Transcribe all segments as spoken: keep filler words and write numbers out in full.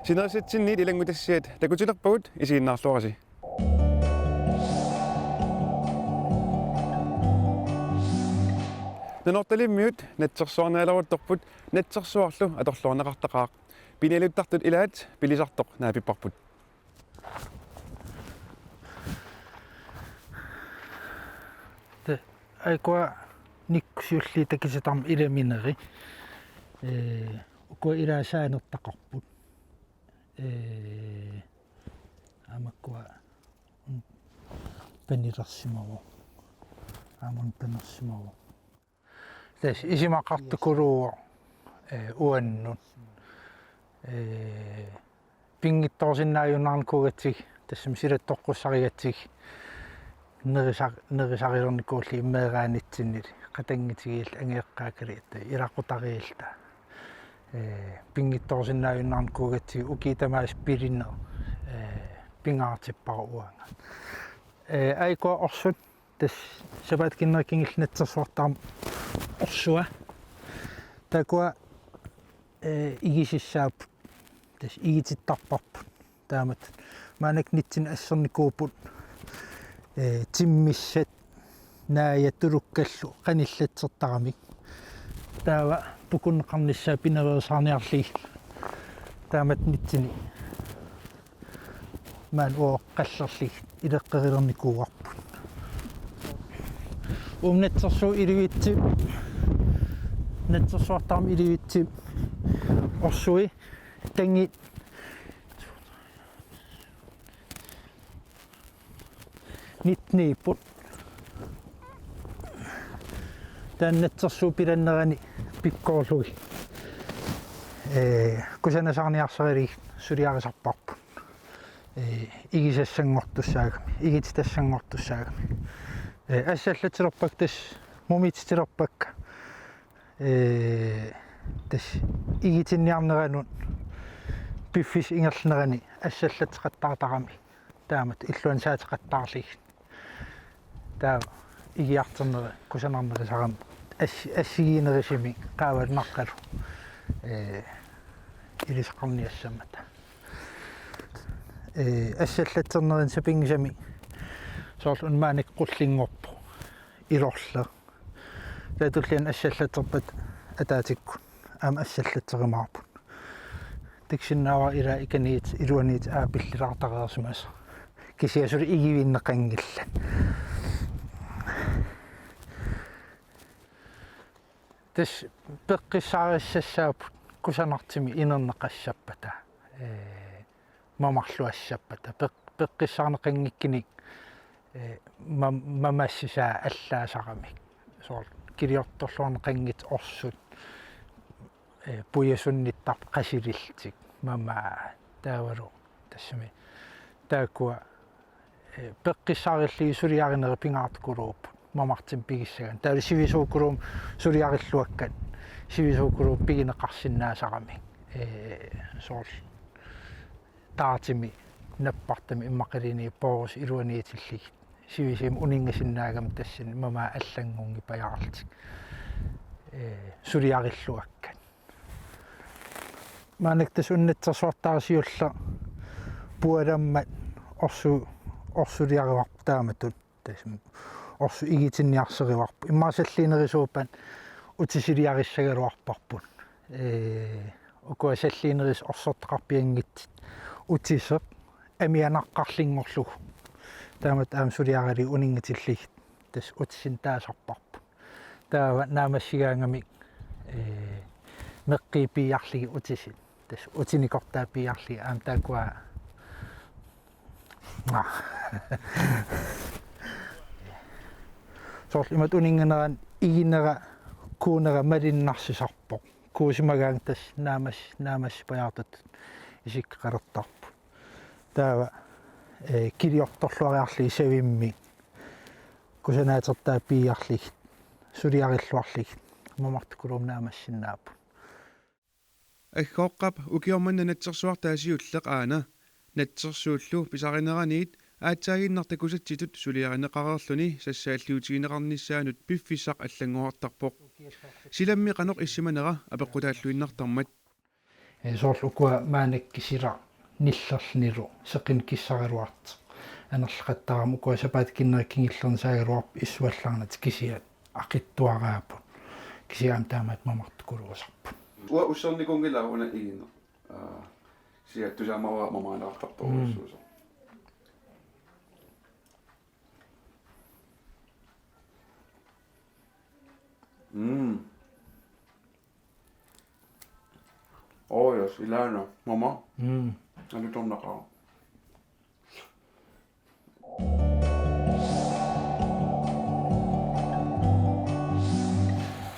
Sinerissatsinniit ilanngutassiat takutilerpagut, isiginnaarluarisi. Nanortalimmiut natsersuarnialeruttorput, natsersuarlu atorluarneqartaqaaq. Pinialuttartut ilaat pilisartoq naapipparput. Te, aikua nikku siulliit takisitaam ilamineri. Ee, ukua ilaa saanertaqarput. Ee, aamakkua un panilersimavoq. Aamma un panersimavoq. Tassa isumaqartukuluuvoq, ee, uannut. Ee, pinngitsoorsinnaajunnaarnikuugatsigit, tassami silattoqqussarigatsigit, nerisa-, nerisaralernikuullugu meeraanitsinnili, qatanngutigiilluta angajoqqaakkalu, ilaqutariilluta. Ee, pinngitsoorsinnaajunnaarnikuugatsigit ukiut tamaasa pilineq, ee, pingaartippara uanga. Ee, aikua orsut, tassa sapaatip akunneri kingullerni natsersuartaramik orsua. Taakkua, ee, igisussaapput. Tassa igitittarparput. Taamatut. Maannakkut nitsinni assernikuupput. Ee, timmissat, naajat tulukkallu qanillatsertaramik. Taava pukunneqarnissaa pinereersaarniarlugit. Taamatut nitsinni maani uoqqallerlugit ileqqorilernikuuarput. Uuma natsersuup ilivitsumik, natsersuartaramik ilivitsumik orsui tangit nitniipput. Taanna natsersuup pilannerani pikkoorlugit, ee, kusanasarniarsaralugit suliarisarparput. Ee, igisassanngortussaagami, igititassanngortussaagami. Ee, assallatsilerpakka tassa, mumititilerpakka. Ee, tassa igitinniarneranut piffissap ingerlanerani assallatseqattaartarami. Taamatut illuanut saateqattaarlugit. Taava igiartorneri kusanarnerusarami as-, assigiinnerusumik qaavalu naqqalu, ee, ilisaqarniassammata. Ee, assallatsernerani sapinngisamik soorlu una maannakkut qullinngorpoq ilorleq. Taava tulliani assallatserpata ataatikkut aamma assallatserumaarput. Takusinnaavara ilaa ikaniit iluaniit aapillilaartareersimasoq. Kisianni suli igivinneqanngillat. Tassa peqqissaarissassaapput kusanartumik inerneqassappata. Ee, mamarluassappata. Peq-, peqqissaarneqanngikkunik, ee, ma-, mamassisaa allaasaramik. Soorlu kiliortorluarneqanngitsut orsut, ee, pujasunnittarput qasilillutik. Mamaa taavalu tassami taakkua, ee, peqqissaarillugit suliarinerit pingaartukuluupput mamartumik pigissagaanni. Taavalu sivisuukulummik suliarilluakkat sivisuukulummik pigineqarsinnaasaramik. Ee, soorlu taartumi nappartumi immaqaluunniit poorusut iluaniitillugit sivisuumik uninngasinnaagami tassani mamaa allanngunngipajaarlutik, ee, suliarilluakkat. Maannakkut tassa una natsersuartara siulleq pualammat orsu-, orsuliaruarpoq taamatut. Tassami orsut igitinniarseruarput. Immaqa salliinerisuuppat utisiliarissagaluarparput. Ee, ukua salliinerusut orsortaqarpianngitsut utisoq amianaqqarlunngorlugu. Taamatut aamma suliaralugit uninngatillugit tassa utisinnut taasarparput. Taava naammassigaangamik, ee, meqqiit piiarlugit utisut. Tassa utinikortaat piiarlugit aamma taakkua. Aa. Soorlu imatut uninnganerani iginera, kuunera malinnarsisarpoq. Kuusimagaangat tassa naamas-, naamassipajaartutut isikkoqalertarput. Taava, ee, kiliortorluariarlugit savimmik kusanaatertaat piiarlugit suliarilluarlugit mamartukulummik naamassinnaapput. Aggooqqap ukioq manna natsersuartaa siulleq aana natsersuullu pisarineraniit aatsaaginnaq takusatsitut suliarineqareerluni sassaalliutigineqarnissaanut piffissaq allanngorartarpoq. Silammi qanoq issimanera apeqqutaalluinnartarmat. Ee, soorlu ukua maannakkut silaq nillerlunilu seqineq kissaraluartoq anerlaqattaarami, ukua sapaatip akunneri kingullerni saagaluarput issuallaarnatik, kisianni aqitsuaraapput. Kisianni taamaat mamartukuluusarput. Uanga ussernikuunngilanga una igineq. Aa, kisianni tusaamavara mamaannaartartorujussuusoq. Mm. Mm. Oh yes, ilaana. Mama. Mm. Alutornaqaaq.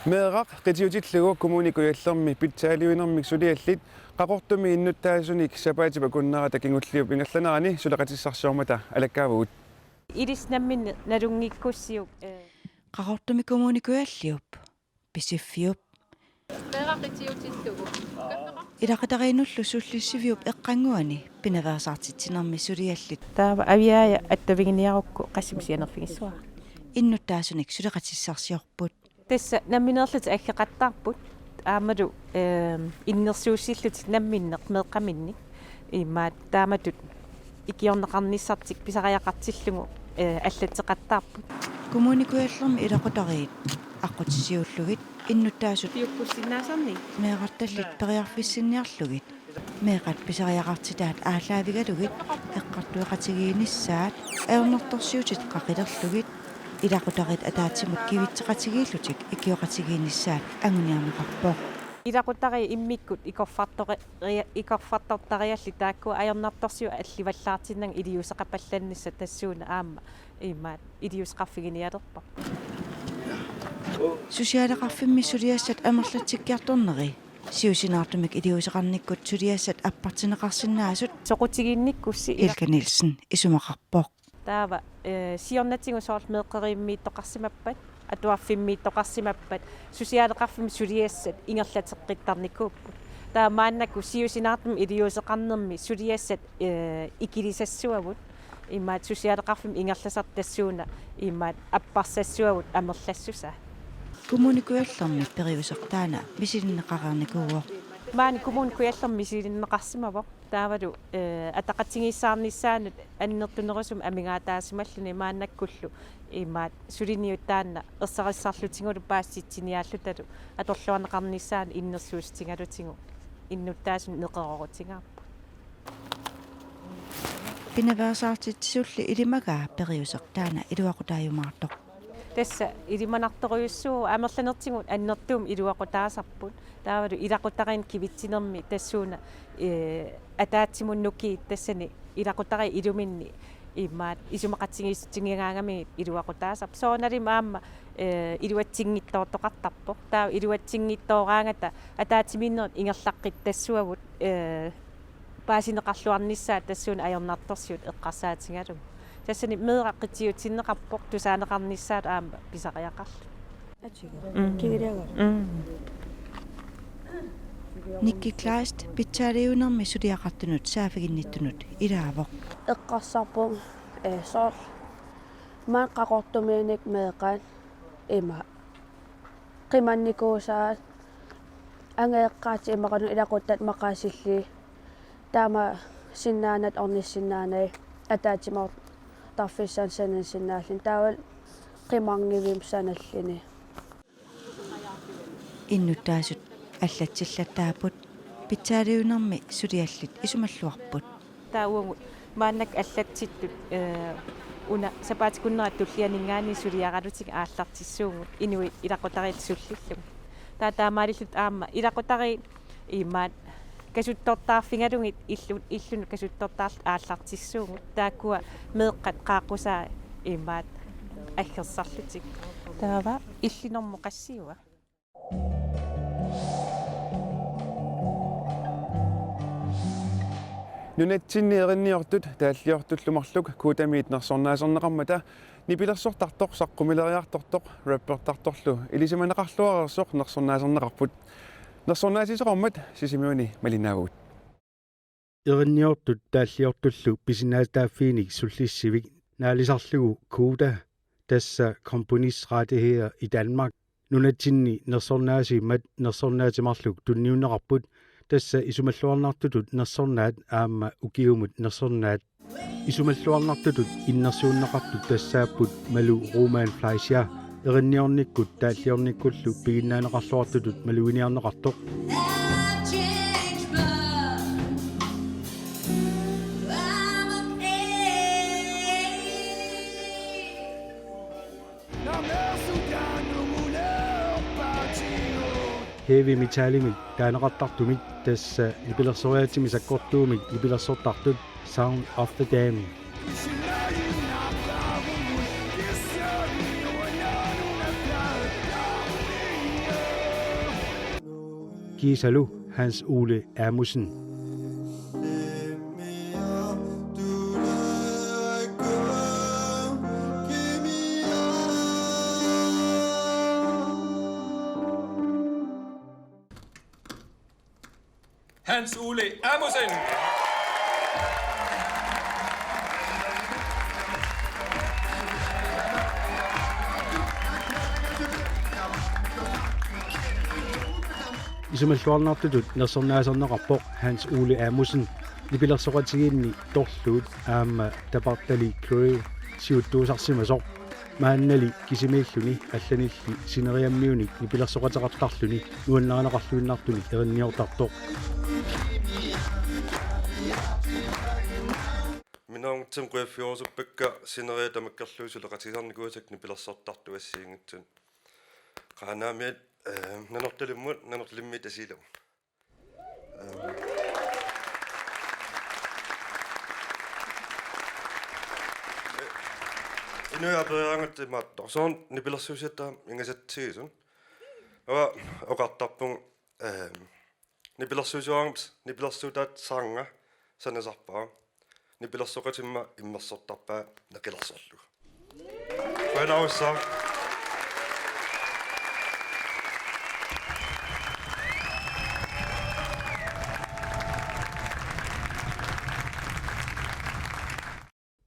Meeraq qitiutillugu Kommune Kujallermi pitsaaliuinermik suliallit Qaqortumi innuttaasunik sapaatip akunnerata kingulliup ingerlanerani suleqatissarsiormata alakkaavugut. Ilissi namminneq nalunngikkussiuk, ee. Qaqortumi Kommune Kujalliup Pisiffiup. Meeraq qitiutillugu. Ilaqutariinnullu Sullissiviup eqqannguani pinaveersaartitsinermi suliallit. Taava Aviaaja attaviginiarukku qassit sianerfigissavara. Innuttaasunik suleqatissarsiorput. Tassa nammineerlutik aggeqattaarput. Aammalu, ehm, innersuussillutik namminneq meeqqaminnik. Imaat taamatut ikiorneqarnissartik pisariaqartillugu, eh, allatseqattaarput. Kommune Kujallermi ilaqutariit aqqutissiuullugit innuttaasut piukkussinnaasarnik meerartallit periarfissinniarlugit meeqqat pisariaqartitaat aallaavigalugit eqqartueqatigiinnissaat ajornartorsiutit qaqilerlugit ilaqutariit ataatsimut kivitseqatigiillutik ikioqatigiinnissaat anguniarneqarpoq. Ilaqutariit immikkut ikorfartore-, ikorfartortariallit taakku ajornartorsiut allivallaartinnagit iliuuseqapallannissaq tassuuna aamma imaat iliuuseqarfiginialerpoq. Socialeqarfimmi suliassat amerlatsikkiartorneri siusinaartumik iliuuseqarnikkut suliassat appartinneqarsinnaasut soqutiginnikkussi ila- Ilka Nielsen isumaqarpoq. Taava, eh, siornatigut soorlu meeqqeriviimmiittoqarsimappat, atuarfimmiittoqarsimappat, socialeqarfimmi suliassat ingerlateqqittarnikuupput. Taava maannakkut siusinaartumik iliuuseqarnermi suliassat, eh, ikilisassuavut, imaat socialeqarfimmi ingerlasartut tassuuna, imaat apparsassuavut amerlassusaa. Kommune Kujallermi periuseq taanna misilinneqareernikuuvoq. Maani Kommune Kujallermi misilinneqarsimavoq. Taavalu, eh, ataqatigiissaarnissaanut annertunerusumik amigaataasimalluni maannakkullu imaat suliniut taanna ersarissarlutigulu paasitsiniaallutalu atorluarneqarnissaanut innersuussutigalutigu innuttaasunik neqeroorutigaarput. Pinaveersaartitsisulli ilimagaa periuseq taanna iluaqutaajumaartoq. Tassa ilimanartorujussuuvoq, amerlanertigut annertuumik iluaqutaasarput. Taavalu ilaqutariinnik kivitsinermi tassuuna, eh, ataatsimut nukiit tassani ilaqutariit iluminni imaat isumaqatigiissutigigaangamigit iluaqutaasarput. Soorunalimi aamma, eh, iluatsinngitsoortoqartarpoq. Taava iluatsinngitsooraangata ataatsimiinnerit ingerlaqqittassuagut, eh, paasineqarluarnissaat tassuuna ajornartorsiut eqqarsaatigalugu. Tassani meeraq qitiutinneqarpoq tusaaneqarnissaat aamma pisariaqarlutik. Mm. Kigiliaga. Mm. Nikki Kleist pitsaaliuinermi suliaqartunut saaffiginnittunut ilaavoq. Eqqarsarpunga, eh, soorlu maani Qaqortumiinnik meeqqat ima qimannikuusaat angajoqqaatsit imaluunniit ilaquttat maqaasillugit taama sinnaanata ornissinnaanagit ataatsimoortarfissanik sanasinnaalluni taavalu qimarngivimmi sanalluni. Innuttaasut allatsillattaapput pitsaaliuinermi suliallit isumalluarput. Taava uagut maannakkut allatsittut, eh, una sapaatip akunnera tullianinngaanniit suliaralutigu aallartissuugut inuit ilaqutariit sullillugit. Taava taamaalillutik aamma ilaqutariit imaat kasuttortaarfigalugit illu-, illunut kasuttortaarlutik aallartissuugut. Taakkua meeqqat qaaqqusaat imaat aggersarlutik. Taava illinormu qassiua. Nunatsinni erinniortut taalliortullu marluk Kodamiit nersornaaserneqarmata nipilersortartoq saqqumileriartortoq rappertartorlu ilisimaneqarluareersoq nersornaaserneqarput. Nersornaatitsisoqarmat Sisimiuni malinnaavugut. Erinniortut taalliortullu pisinnaatitaaffiinik Sullissivik naalisarlugu Koda, tassa Komponistrettigheder i Danmark, nunatsinni nersornaasiimmat nersornaatit marluk tunniunneqarput Tassa isumalluarnartutut nersornaat aamma ukiumut nersornaat. Isumalluarnartutut innersuunneqartut tassaapput Malou Roman Fleischer, erinniornikkut taalliornikkullu piginnaaneqarluartutut maluginiarneqartoq. Heavy metalimik taaneqartartumik tassa nipilersoriaatsimik sakkortuumik nipilersortartut Sound of the Damned. Kiisalu Hans Ole Amundsen. Hans Ole Amundsen. Isumalluarnartutut nersornaaserneqarpoq Hans Ole Amundsen, nipilersoqatigiinni Torluut aamma Tapartali Chloe siuttuusarsimasoq. Maannali kisimiilluni allanilli sineriammiunik nipilersoqateqartarluni nuannarineqarluinnartunik erinniortartoq. Minnerunngitsumik qujaffigerusuppakka sineriak tamakkerlugu suleqatigisarnikuusakka nipilersortartut assigiinngitsunik. Qaanaamiit, eh, Nanortalimmut, Nanortalimmiit Tasiilamut. Inuit aperiaraangatta imaattoq: Sooruna nipilersuusiat taama ingasatsigisut? Uanga oqartarpunga, eh, nipilersuusiorarmat nipilersuutaat saarnga sanasarpara. Nipilersoqatima immersortarpaa neqilersorlugu. Qujanarsuaq.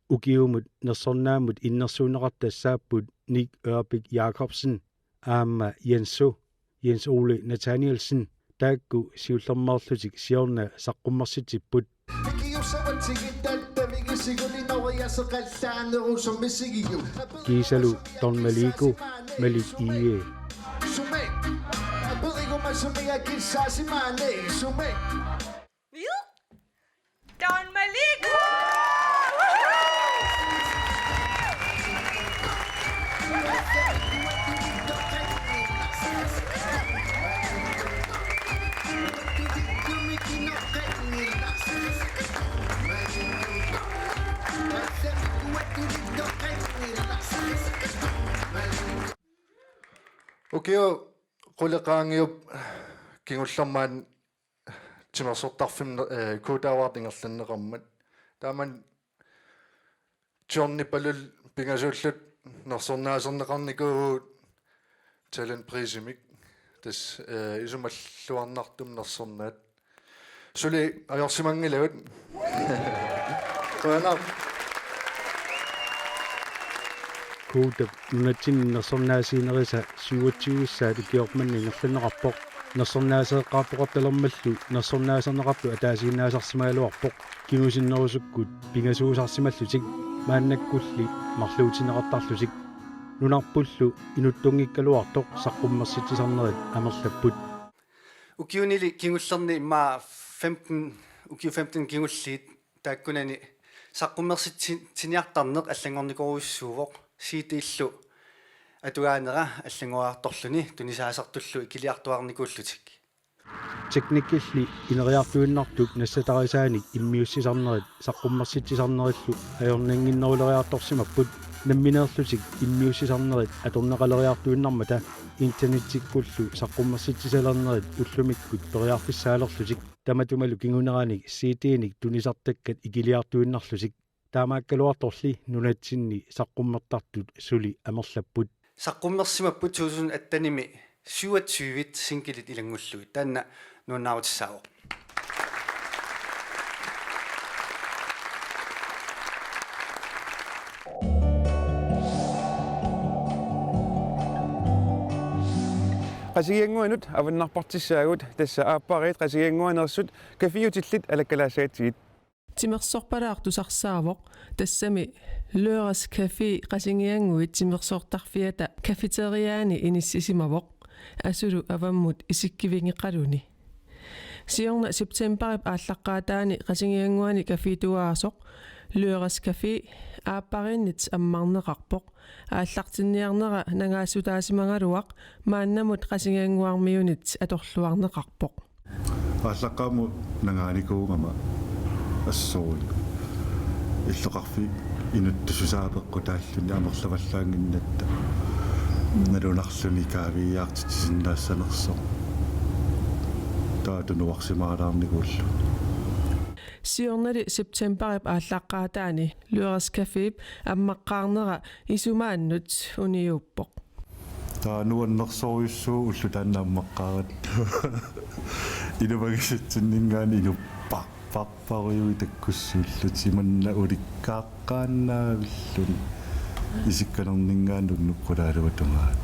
Ukiumut nersornaammut innersuunneqartut tassaapput Nick Ørbæk Jacobsen aamma Jensu, Jens Ole Nathanielsen, taakku siullermeerlutik siorna saqqummersitsipput. Kiisalu Don Maliku, Malik Ige. Don Maliku! Ukiut qulit qaangiupput kingullermi maani timersortarfimmi, eh, K-Toweri ingerlanneqarmat. Taamani Johnny Palul pingasuulluta nersornaaserneqarnikuuvugut talentprisimik. Tassa, eh, isumalluarnartumik nersornaat. Suli ajorsimanngilagut. Qujanaq. K-Towep nunatsinni nersornaasiinerisa syvogtyve-ssaat ukiormanna ingerlanneqarpoq. Nersornaaseeqqaartoqartalermallu nersornaaserneqartut ataasiinnaasarsimagaluarpoq. Kingusinnerusukkut pingasuusarsimallutik maannakkulli marluutinneqartarlutik. Nunarpullu inuttunngikkaluartoq saqqummersitsisarnerit amerlapput. Ukiunili kingullerni immaqa femten, ukiut femten kingulliit taakkunani saqqummersitsiniartarneq allanngornikorujussuuvoq, C D-llu atugaanera allanngoriartorluni tunisaasartullu ikiliartuaarnikuullutik. Teknikkilli ineriartuinnartup nassatarisaanik immiussisarnerit saqqummersitsisarnerillu ajornannginneruleriartorsimapput, nammineerlutik immiussisarnerit atorneqaleriartuinnarmata internettikkullu saqqummersitsisalernerit ullumikkut periarfissaalerlutik, tamatumalu kinguneranik C D-nik tunisartakkat ikiliartuinnarlutik. Taamaakkaluartorli nunatsinni saqqummertartut suli amerlapput. Saqqummersimapput to tusind atten-imi syvogtyve singilit ilanngullugit. Taanna nuannaarutissaavoq. Qasigiannguanut avannarpartissaagut, tassa aappariit Qasigiannguaneersut caféutillit alakkalaassagatsigit. Timersorpalaartoq tusarsaavoq, tassami Lørdagscafé Qasigiannguit timersortarfiata cafeteriaani inissisimavoq, asulu avammut isikkivigeqaluni. Siorna septemberip aallaqqaataani Qasigiannguani cafétuaasoq Lørdagscafé aappariinnit ammarneqarpoq. Aallartinniarnera nangaassutaasimagaluaq maannamut Qasigiannguarmiunit atorluarneqarpoq. Aallaqqaammut nangaanikuugama assorsuaq. Illoqarfiit inuttussusaa peqqutaalluni amerlavallaannginnatta. Nalunarluni kaaviiaartitsisinnaassanersoq. Taava tunuarsimaalaarnikuullugu. Siornali septemberip aallaqqaataani Lørdagscafép ammaqqaarnera isumaannut uniuppoq. Taava nuannersorujussuuvoq ulloq taanna ammaqqaaratta. Ilumagisitsinninngaanniit inupparparparujuit takkussuullutik, imanna ulikkaaqqaannaavilluni isikkanerninngaanniit unnukkut ilaaluatungaanut.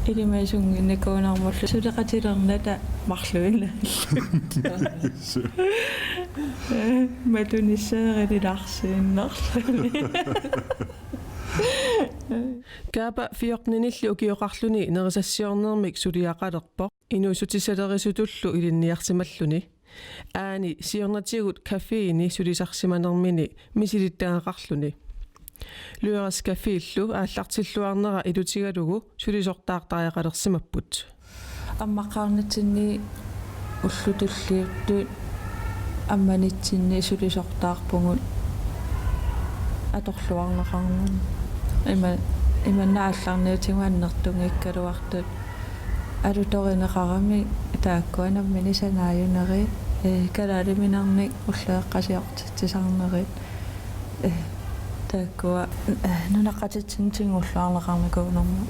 Ilimasunnginnikuunarmullu suleqatilernata marluinaallutik. Matunissaarilaarsiinnarluni. Kaapa fjortenilli ukioqarluni nerisassiornermik suliaqalerpoq, inuussutissalerisutullu ilinniarsimalluni. Aani siornatigut caféeni sulisarsimanermini misilittagaqarluni. Lørdagscaféllu aallartilluarnera ilutigalugu sulisortaartariaqalersimapput. Ammaqqaarnitsinni ullut tulliuttut ammanitsinni sulisortaarpugut atorluarneqarnermut. Ima-, imanna aallarniutigut annertunngikkaluartut alutorineqaramik taakkua nammineq sanaajunerit, ee, kalaaliminarnik ulloqeqqasiortitsisarnerit. Ee, taakkua, ee, nunaqqatitsinnut tigulluarneqarnikuunermut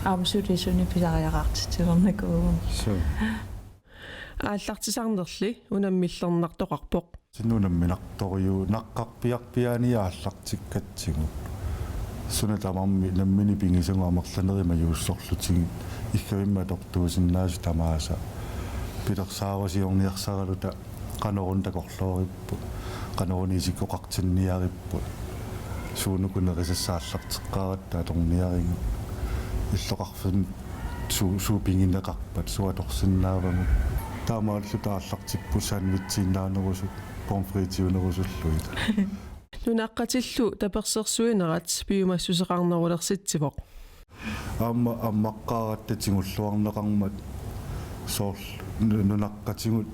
aamma sulisunik pisariaqartitsilernikuuvugut. Suu. Aallartisarnerli unammillernartoqarpoq. Sinunamminartorujuu naqqarpiarpiaani aallartikkatsigu. Suna tamarmi nammineq pigisagut amerlanerit majuussorlutigit iggavimmi atortuusinnaasut tamaasa. Pilersaarusiorniarsaraluta qanoruna takorlooripput, qanoruna isikkoqartinniaripput, suunuku nerisassat aallarteqqaaratta atorniarigut, illoqarfimmi su-, suut pigineqarpat, suut atorsinnaavagut. Taamaalilluta aallartipput sandwichiinnaanerusut, pomfritiunerusullu ilaa. Nunaqqatillu tapersersuinerat piumassuseqarnerulersitsivoq. Aamma ammaqqaaratta tigulluarneqarmat soorlu nu-, nunaqqatigut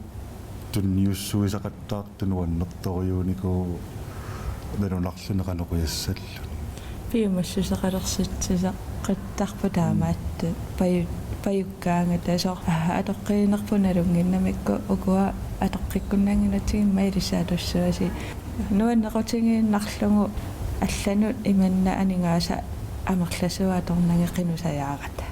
tunniussuisaqattaartut nuannertorujuunikuuvoq nalunarluni qanoq qiassalluni. Piumassuseqalersitsisaqattaarput taamaattut paju-, pajukkaangata soorlu atoqqiinerput nalunnginnamikku ukua atoqqikkunnaannginnatsigu immaqa ilissi atussuasi. Nuannequtigiinnarlugu allanut imanna aningaasat amerlasuut atornagit qinusajaarata.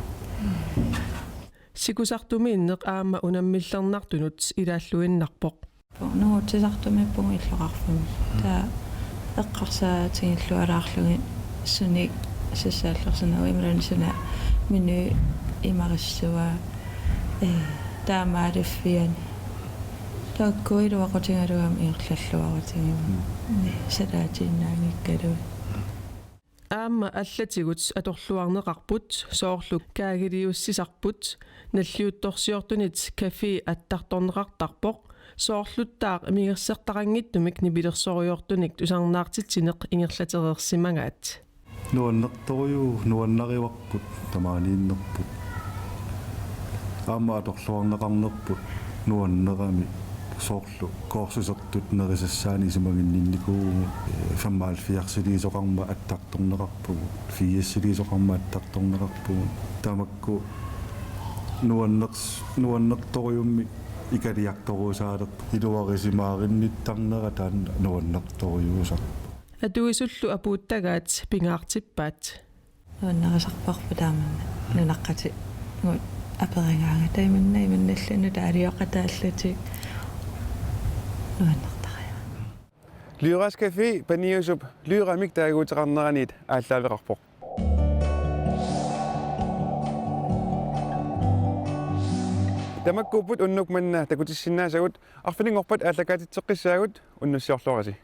Sikusartumiinneq aamma unammillernartunut ilaalluinnarpoq. Nungutsisartumiippugut illoqarfimmi. Taava eqqarsaatigillualaarlugit sunik sassaallersinnagu imaluunniit suna menu imarissavaa, ee, taamaaliffiani. Taakku iluaqutigalugu aamma ingerlalluarutigalugu. Mm. Ee, salaatiinnaanngikkaluit. Aamma allatigut atorluarneqarput, soorlu kaagiliussisarput, nalliuttorsiortunit café attartorneqartarpoq, soorluttaaq migersertaqanngitsumik nipilersorujoortunik tusarnaartitsineq ingerlatereersimagaat. Nuannertorujuu-, nuannarivarput tamaaniinnerput. Aamma atorluarneqarnerput nuannerami soorlu kursusertut nerisassaanik isumaginninnikuuvugut, ee, femoghalvfjerdsiliisoqarmat attartorneqarpugut, firsiliisoqarmat attartorneqarpugut. Tamakku nuanners-, nuannertorujummik ikaliartoruusaalerput. Iluarisimaarinnittarnera taanna nuannertorujuusarpoq. Atuisullu apuuttagaat pingaartippaat. Nuannarisarparput taamanna nunaqqatigut aperigaangata imanna, imanna allanut taalioqataallutik nuannertariaqarpoq. Lørdagscafé paniusup Løramik taaguuteqarneraniit aallaaveqarpoq. Tamakkuupput unnuk manna takutissinnaasagut, arfininngorpat aallakaatitseqqissaagut, unnussiorluarisi.